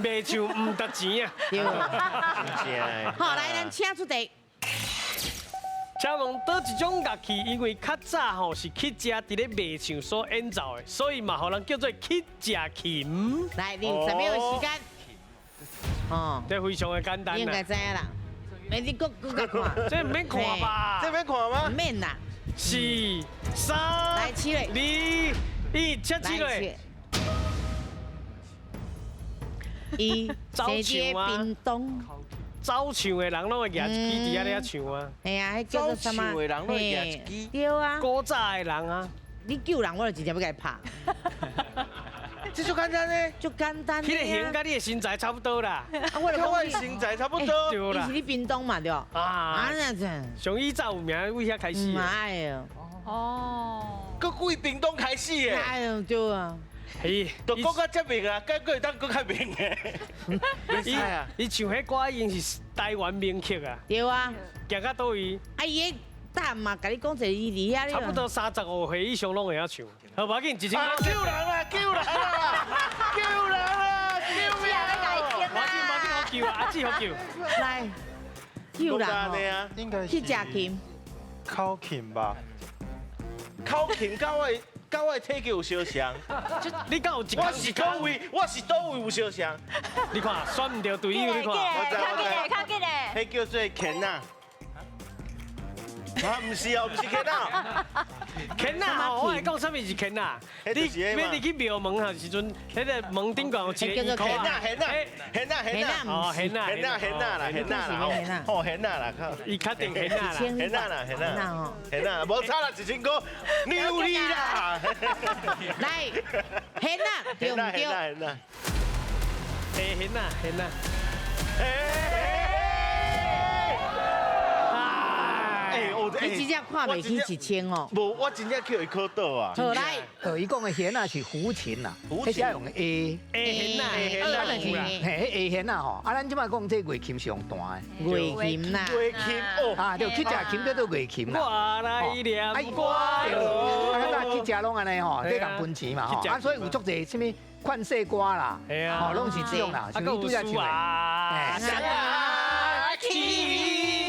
袂唱毋值钱啊。对。真好，来，咱请出题。请问佗一种乐器，因为较早吼是乞食伫咧卖唱所演奏的，所以嘛，予人叫做乞食琴。来，你有10秒的时间。哦，这非常的简单啦。应该知影啦。欸，你阁阁共看。这毋免看吧？这免看吗？免啦。 4、3、来，起来。 2、1，切起来。伊生伫屏东。走唱的人拢会举一支伫遐咧唱啊。嘿啊，彼叫做啥物？走唱的人拢会举一支。对啊。古早的人啊。你救人，我就直接欲共伊拍。这足简单呢，足简单。彼个型佮你的身材差不多啦。啊，我就讲我的身材差不多。对啦。伊是咧屏东嘛，对。啊，那这。上以早有名，为遐开始。哎呦。哦。阁为屏东开始的。哎呦，对啊。嘿，都讲到这明啊，阁会当阁较明的。伊唱彼歌已经是台湾名曲啊。对啊。行到佗位。啊，伊的胆嘛，共你讲一个伊伫遐。差不多35岁以上拢会晓唱。好，无要紧，1000块。救人啦！救人啦！救人啦！救命啊！无要紧，无要紧，好救啊！阿姊好救。来，救人哦，应该去食琴。口琴吧？口琴佮我的体格有相像。你敢有一？我是佗位？我是佗位有相像？你看，选毋著队友，你看。我知，我知。较紧嘞。彼叫做牵仔。啊，毋是哦，毋是牵仔。牵仔吼，我会讲啥物是牵仔。你欲入去庙门吼时阵，彼个门顶悬有一个牵仔，牵仔，牵仔，牵仔，哦，牵仔，牵仔，牵仔啦，牵仔啦，哦，牵仔啦，伊确定牵仔啦，牵仔啦，牵仔，牵仔，无差啦，1000块，牛你啦。来，牵仔，对毋对？牵仔，牵仔，牵仔。你真正看袂起1000哦？无，我真正叫伊考倒啊。好来，伊讲的弦仔是胡琴啦，彼是爱用 A A 弦仔，啊，但是嘿，A 弦仔吼，啊，咱这摆讲这月琴是用弹的。月琴啦，月琴哦，啊，对，去食琴叫做月琴啦。我来念歌。啊，较早去食拢按呢吼，咧共分钱嘛吼，啊，所以有足济啥物款式歌啦，吼，拢是这种啦，像伊拄才唱的。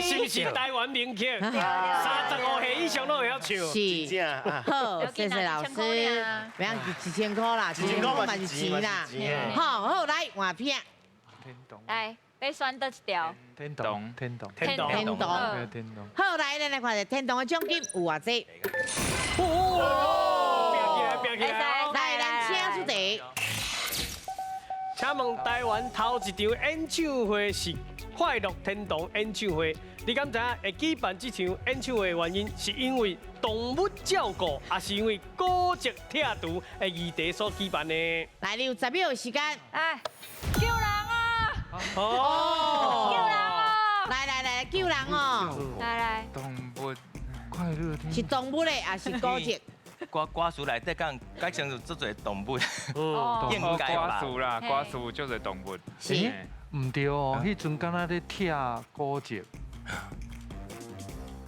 是毋是台湾名曲？35岁以上拢会晓唱。是。好，谢谢老师。袂要紧，1000块啦，1000块嘛是钱啦。好好来换片。来，欲选佗一条？天堂，天堂，天堂，天堂。好，来，咱来看下天堂的奖金有偌济。哦，拼起来，拼起来。来，咱请出题。请问台湾头一场演唱会是快乐天堂演唱会？你敢知影会举办这场演唱会的原因，是因为动物照顾，还是因为古迹拆除的议题所举办的？来，你有10秒的时间。哎，救人啊！哦，救人啊！来来来，救人哦！来来。动物快乐是动物的，还是古迹？歌词内底讲，改成有足济动物，应该吧？歌词啦，歌词足济动物。是。毋对哦，彼阵敢若咧拆古迹。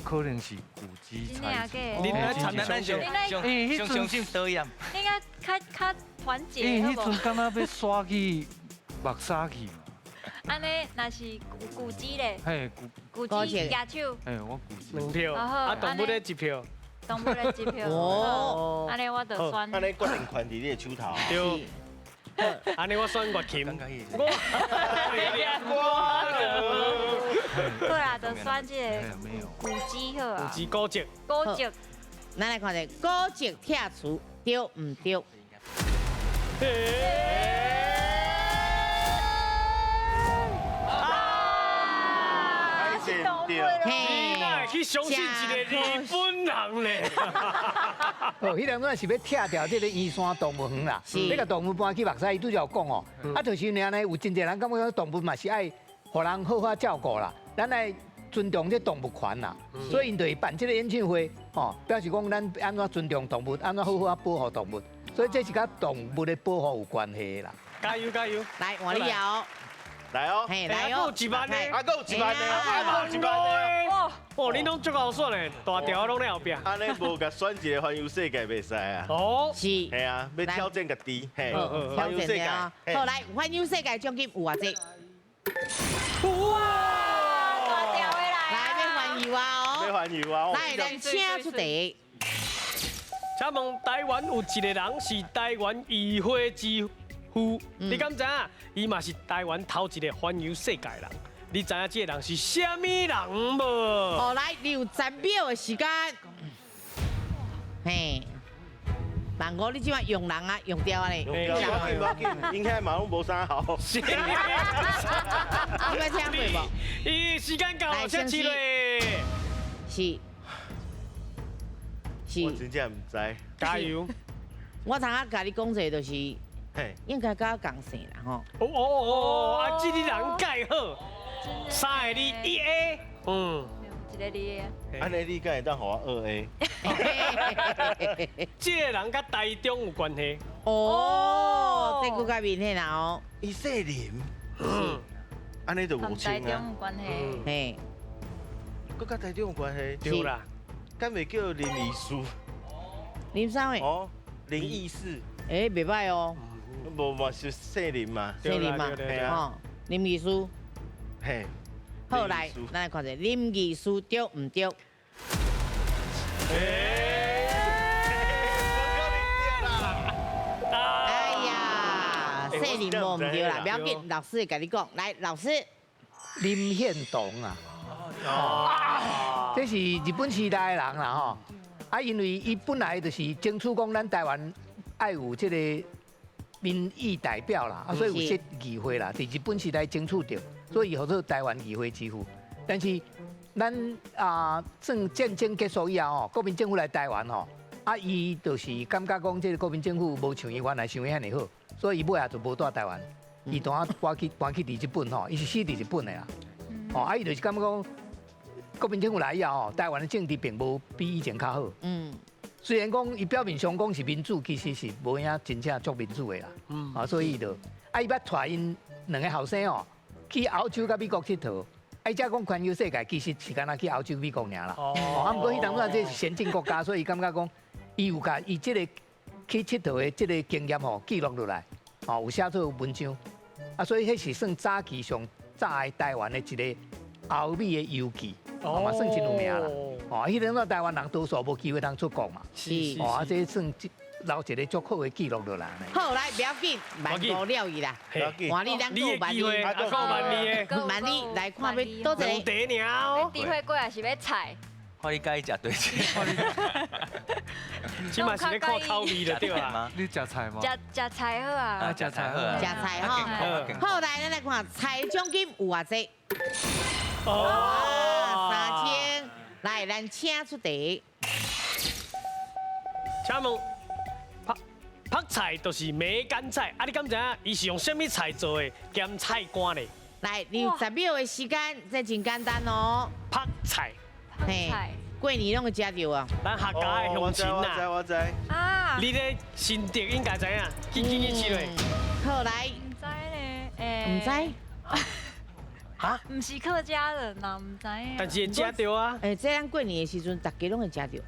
可能是古迹拆除。你来参咱上上相信导演。应该较较团结。因为彼阵敢若欲徙去木栅去嘛。按呢，若是古迹咧。嘿，古迹举手。嘿，我古迹。两票，啊，动物咧1票。动物咧1票。哦。按呢我就选。按呢决定权伫你的手头。对。按呢我选月琴。我好啦，就选这个古迹好啊。古迹古迹。古迹。咱来看下古迹拆除对毋对？啊！是动物。你哪会去相信一个日本人咧？哦，彼阵是欲拆掉这个圆山动物园啦，欲共动物搬去木栅，伊拄才有讲哦。啊，就是因为按呢，有真济人感觉讲动物嘛是爱，予人好好照顾啦，咱爱尊重这动物权啦，所以𪜶就会办这个演唱会，吼，表示讲咱按怎尊重动物，按怎好好啊保护动物，所以这是佮动物的保护有关系啦。加油加油！来，换你哦。来哦，嘿，来哦，有1万的，啊，阁有1万的，啊，阁有1万的。哇，哦，你拢足𠢕选的，大条拢咧后壁。按呢无共选一个环游世界袂使啊？哦，是。嘿啊，欲挑战家己，嘿，环游世界。好，来，环游世界奖金有偌济？哇，大条的来。来，欲环游啊哦。欲环游啊！来，咱请出题。请问台湾有一个人是台湾议会之父，你敢知影？伊嘛是台湾头一个环游世界人。你知影这个人是啥物人无？哦，来，你有10秒的时间。嘿，万五，你这摆用人啊，用掉啊咧。用掉，无要紧，无要紧，𪜶遐嘛拢无啥好。你捌听过无？伊时间到，请起来。是。是。我真正毋知。加油！我头仔共你讲这个，就是，应该佮我仝姓啦吼。哦哦哦，啊，这个人盖好，3个字1 A，嗯。一个字。按呢你敢会当予我2 A？这个人佮台中有关系。哦，这阁较明显啦哦。伊姓林。是。按呢就无清啊。台中有关系。嘿。阁佮台中有关系。对啦。敢袂叫林义士？林啥位？哦，林义士。欸，袂歹哦。无嘛是姓林嘛。姓林嘛，吼，林义士。嘿。好，来，咱来看者林义士对毋对？哎呀，姓林无毋对啦，不要紧，老师会共你讲。来，老师。林献堂啊，这是日本时代的人啦吼。啊，因为伊本来就是争取讲咱台湾爱有这个民意代表啦，啊，所以有设议会啦，伫日本时代争取著，所以伊号做台湾议会之父。但是咱啊，算战争结束以后吼，国民政府来台湾吼，啊，伊就是感觉讲这个国民政府无像伊原来想的遐尔好，所以伊尾仔就无蹛台湾，伊当下搬去伫日本吼，伊是死伫日本的啦。哦，啊，伊就是感觉讲国民政府来以后吼，台湾的政治并无比以前较好。嗯。虽然讲伊表面上讲是民主，其实是无影真正足民主的啦。嗯。啊，所以伊就啊，伊捌带𪜶两个后生哦，去欧洲佮美国𨑨迌。啊，伊才讲环游世界，其实是干焦去欧洲、美国尔啦。哦。啊，毋过彼当阵这是先进国家，所以伊感觉讲，伊有共伊这个去𨑨迌的这个经验吼记录落来，哦，有写做文章。啊，所以彼是算早期上早的台湾的一个欧美的游记，哦，嘛算真有名啦。哦，彼阵台湾人多数无机会通出国嘛。是。哦，啊，这算留一个足好的记录落来。好，来，不要紧，万五了去啦。换你咱过万里，过万里的，万里来看欲佗一个。两茶尔。猪血粿还是欲菜？看你佮意食对个。这嘛是咧看口味就对啊。你食菜吗？食食菜好啊。食菜好啊。食菜吼。好，来，咱来看菜奖金有偌济？哦，3000。来，咱请出题。请问，泡菜就是梅干菜，啊，你敢知影伊是用啥物菜做的咸菜干咧？来，你有10秒的时间，这真简单哦。泡菜。嘿，过年拢会食著啊。咱客家的乡亲啊。我知我知。啊。你咧新竹应该知影，去去去试咧。好，来。毋知咧，欸。毋知。哈？毋是客家人呐，毋知影。但是会食著啊。欸，这咱过年的时阵，大家拢会食著。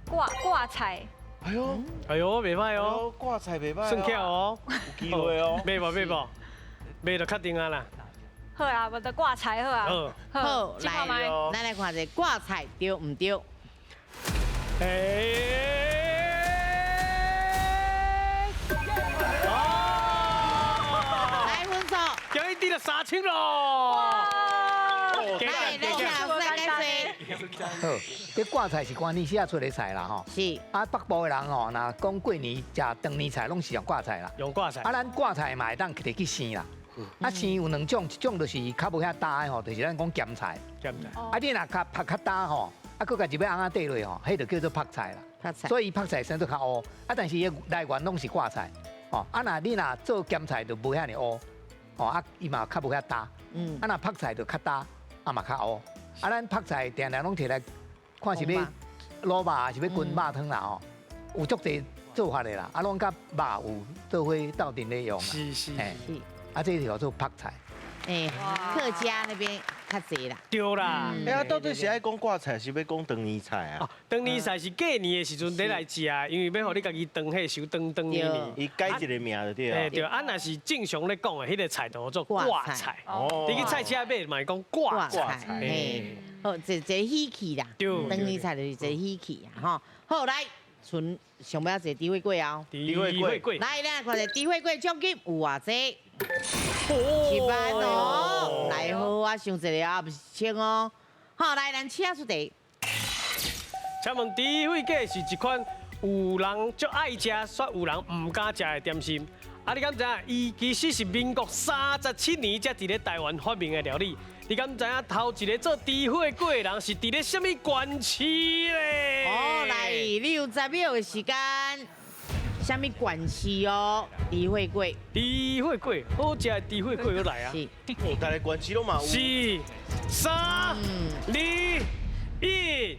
挂菜。哎呦，哎呦，袂歹哦。挂菜袂歹。算巧哦。有机会哦。袂无袂无，袂就确定啊啦。好啊，无就挂菜好啊。好，来，咱来看一下挂菜对毋对？欸。来分数。今日得了3000咯。来，来，老师来解释。好，这挂菜是关年时出的菜啦吼。是。啊，北部的人吼，若讲过年食长年菜，拢是用挂菜啦。用挂菜。啊，咱挂菜嘛会当摕去生啦。啊，生有两种，一种就是较无遐焦的吼，就是咱讲咸菜。咸菜。啊，你若较曝较焦吼，啊，阁共入去甕仔底落吼，彼就叫做曝菜啦。曝菜。所以曝菜生做较乌，啊，但是伊来源拢是挂菜，哦，啊，若你若做咸菜就无遐尔乌，哦，啊，伊嘛较无遐焦。嗯。啊，若曝菜就较焦，啊嘛较乌。啊，咱曝菜定定拢摕来看是欲卤肉，还是欲炖肉汤啦吼，有足济做法的啦，啊，拢佮肉有做伙斗阵咧用啦。是是是。啊，这叫做曝菜。欸，客家那边较济啦。对啦。欸，啊，到底是爱讲挂菜，是欲讲长年菜啊？长年菜是过年的时阵咧来食，因为欲予你家己长彼收长长年年。伊改一个名就对啊。欸，对，啊，若是正常咧讲的，彼个菜就叫做挂菜。哦。你去菜市仔买嘛会讲挂菜。嘿。好，一个喜气啦。对。长年菜就是一个喜气啊，吼。好，来，剩上尾仔一个猪血粿哦。猪血粿。来，咱来看者猪血粿奖金有偌济？1万哦，来好啊，想一个啊，毋是千哦。好，来，咱请出题。请问猪血粿是一款有人足爱食，却有人毋敢食的点心。啊，你敢知影？伊其实是民国37年才伫咧台湾发明的料理。你敢知影头一个做猪血粿的人是伫咧啥物县市咧？哦，来，你有10秒的时间。啥物县市哦？猪血粿，猪血粿，好食的猪血粿又来啊！是，哦，逐个县市拢嘛有。四、3、2、1。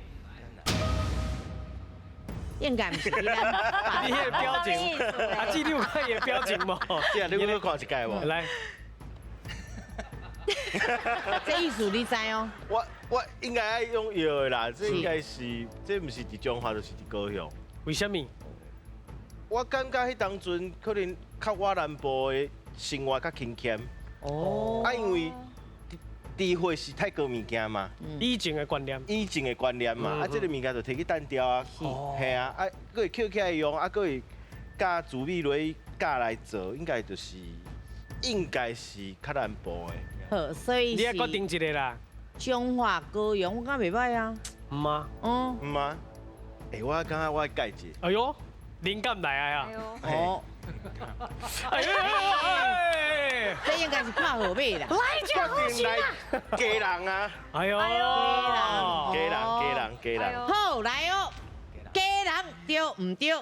应该毋是你啦。你彼个表情，阿姊，你有看伊的表情无？这你有看一届无？来。這意思你知哦？我應該愛用藥的啦，這應該是這毋是佇彰化，就是佇高雄。為什麼？我感覺彼當陣可能較我南部的生活較輕儉。哦。啊，因為智慧是泰國物件嘛，以前的觀念，以前的觀念嘛，啊，這個物件就提去單調啊，係啊，啊，閣會抾起來用，啊，閣會教紫米落去教來做，應該就是應該是較南部的。好，所以你愛決定一個啦。彰化高雄，我感覺袂歹啊。毋嗎？嗯。毋嗎？欸，我感覺我愛改一個。哎喲，靈感來啊！哦。哎呦！這應該是看號碼啦。來決定來家人啊！哎呦！家人，家人，家人。好，來哦，家人對毋對？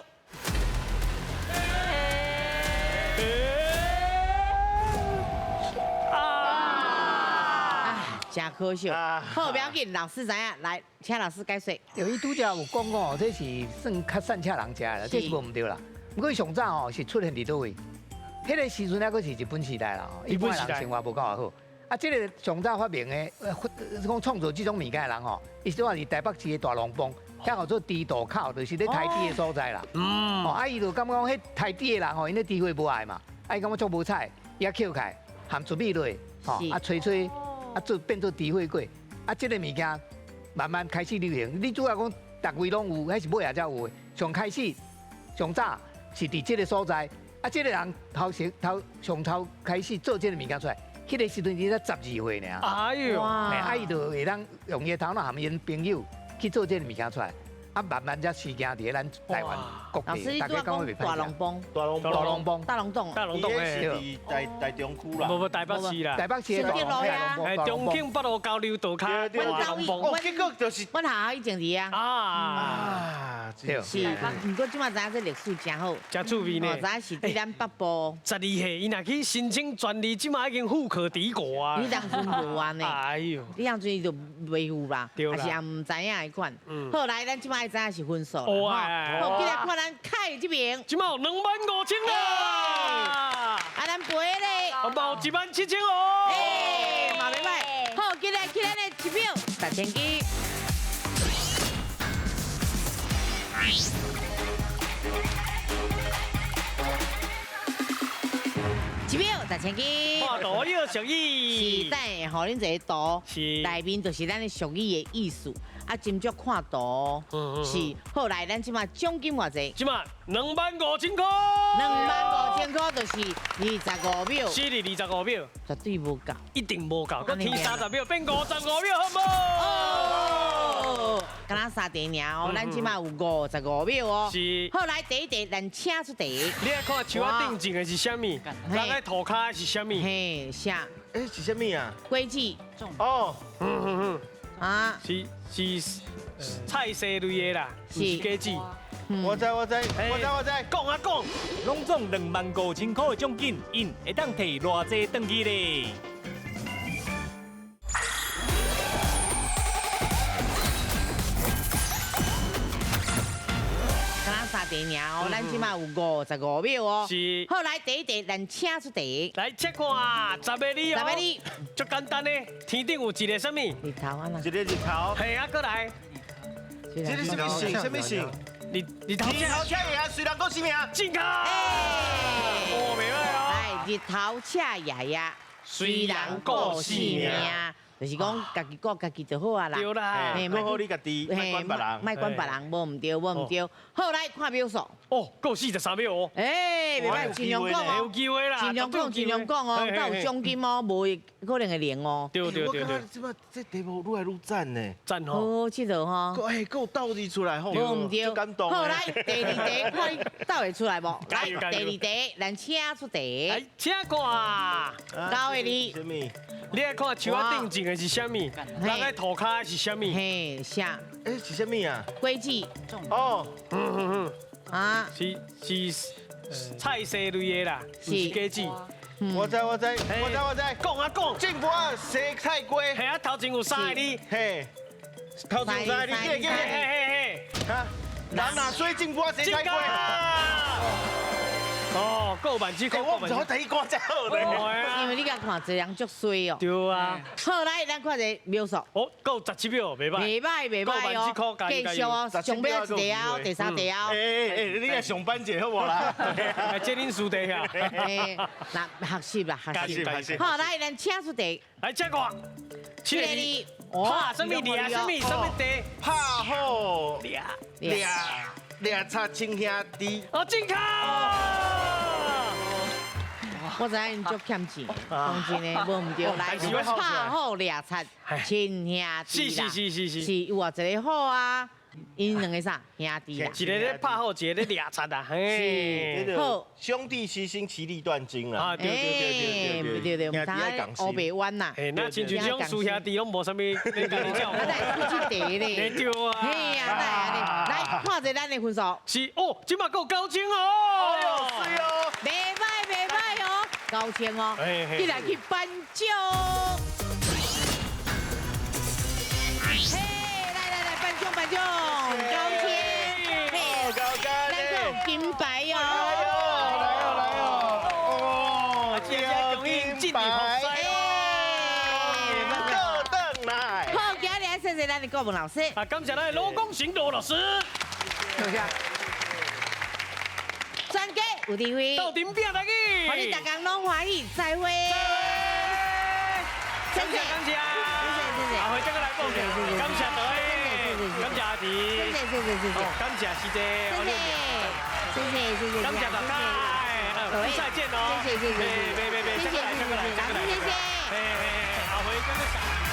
啊，真可惜。好，不要緊，老師知影，來，請老師解說。對，伊拄才有講哦，這是算較散赤人食的啦，這是無毋對啦。毋過上早哦是出現佇佗位？彼個時陣還閣是日本時代啦，一般人生活無夠好。啊，這個上早發明的，講創造這種物件的人吼，伊主要是台北市的大龍峒，遐叫做豬渡口，就是咧刣豬的所在啦。嗯。哦，啊，伊就感覺講，彼刣豬的人吼，𪜶咧豬血無愛嘛，啊，伊感覺足無彩，伊仔抾起來含糯米落，吼，啊，炊炊，啊，做變做豬血粿。啊，這個物件慢慢開始流行。你主要講，逐位攏有，彼是尾仔才有的。上開始，上早是佇這個所在。啊，這個人頭先頭上頭開始做這個物件出來，彼個時陣伊才12歲爾。哎喲，啊，伊就會當用伊的頭腦含𪜶朋友去做這個物件出來，啊，慢慢才實行佇咧咱台灣各地，大家感覺袂歹。大龍峒，大龍大龍峒，大龍峒，大龍峒，是佇台中區啦，無無台北市啦，台北市的大龍峒，中慶北路交流道跤，阮龍峒，結果就是阮學校以前佇遐。啊，對，是，毋過這馬知影這歷史真好，真趣味呢。知影是佇咱北部。12歲，伊若去申請專利，這馬已經富可敵國啊。你當陣無按呢？哎喲，你當陣伊就袂有啦，還是也毋知影彼款。好，來，咱這馬知影是分數。好，進來看咱凱這邊。這馬有25000啦。啊，咱培咧。嘛有17000哦。哎，嘛袂歹。好，進來去咱的一秒10千支。一秒10千支。看图要俗语。是，等下予恁一个图，内面就是咱的俗语的意思。啊，斟酌看图。是，好來，咱這馬獎金偌濟？這馬25000塊。25000塊就是25秒。是25秒。絕對無夠。一定無夠，閣添30秒，變55秒，好無？哦，敢若3題爾哦，咱這馬有55秒哦。是。好，來第一題，咱請出題。你愛看樹仔頂種的是啥物？人在塗跤的是啥物？嘿，啥？欸，是啥物啊？果子。哦。啊。是菜色类的啦，是果子。我知我知我知我知，讲啊讲，攏总25000块的奖金，𪜶会当提偌济转去咧？敢若3題爾哦，咱這馬有55秒哦。是。好，來第一題，咱請出題。來，請看10個字哦。10個字。足簡單的，天頂有一個啥物？日頭啊啦。一個日頭。嘿啊，過來。這個啥物姓？啥物姓？日頭。日頭請爺，雖然講姓名。正確。哦，袂歹哦。來，日頭請爺爺，雖然顧性命。就是講家己顧家己就好啊啦。對啦，顧好你家己，莫管別人。莫管別人，無毋對，無毋對。好，來看秒數。哦，夠43秒哦。欸，袂歹，盡量講哦。有機會啦。盡量講，盡量講哦，才有獎金哦，無可能會零哦。對對對對。我感覺這擺這題目愈來愈讚呢。讚吼。好佚佗吼。欸，閣有鬥字出來吼。無毋對。足感動。好，來第二題，看你鬥會出來無？來，第二題，咱請出題。來，請看。9個字。啥物？你愛看樹仔頂種的是啥物？人在塗跤的是啥物？嘿，啥？欸，是啥物啊？果子。哦。啊。是菜色类的啦，是果子。我知我知我知我知。讲啊讲。政府啊，洗菜瓜。嘿啊，头前有3个字。嘿。头前有3个字，记得记得。嘿嘿嘿。哈。人若洗政府啊，洗菜瓜。哦，过万只块，我唔知我第一歌才好咧。因为你共看这人足衰哦。对啊。好，来，咱看一个秒数。哦，够17秒，袂歹。袂歹，袂歹哦。继续哦，上尾一题哦，第三题哦。哎哎哎，你来上班者好无啦？这恁师弟啊。哎，那学习啦，学习。好，来，咱请出题。来，请我。7个字。拍什么掠什么什么地？拍好掠掠掠贼亲兄弟。哦，正确。我知影𪜶足欠钱，讲真的，无毋对。来，拍虎掠贼亲兄弟啦，是是是是是有啊，一个好啊，𪜶两个啥兄弟啦。一个咧拍虎，一个咧掠贼啊，嘿。是好，兄弟齐心，其利断金啦。啊，对对对对对对对，毋知乌白冤呐。嘿，那亲像这种师兄弟拢无啥物，你家己照。啊，来出这题咧。对啊。嘿啊，来啊，来看一下咱的分数。是哦，这马够9000哦。是哦。袂歹袂歹哦，9000哦。进来去颁奖。嘿，来来来，颁奖颁奖，9000，嘿，高高，咱有金牌哦。来哦来哦，哦，这恭喜进入复赛哦。倒转来。好，今日谢谢咱的顾问老师。啊，感谢咱的罗功行罗老师。多谢。专家有智慧，斗阵拼大家，予你逐工拢欢喜，再会。感谢感谢，谢谢谢谢，下回再阁来报名，感谢各位，感谢阿迪，谢谢谢谢谢谢，感谢师姐，谢谢谢谢，感谢大家，再见哦，谢谢谢谢，别别别，谢谢谢谢，谢谢，下回再见。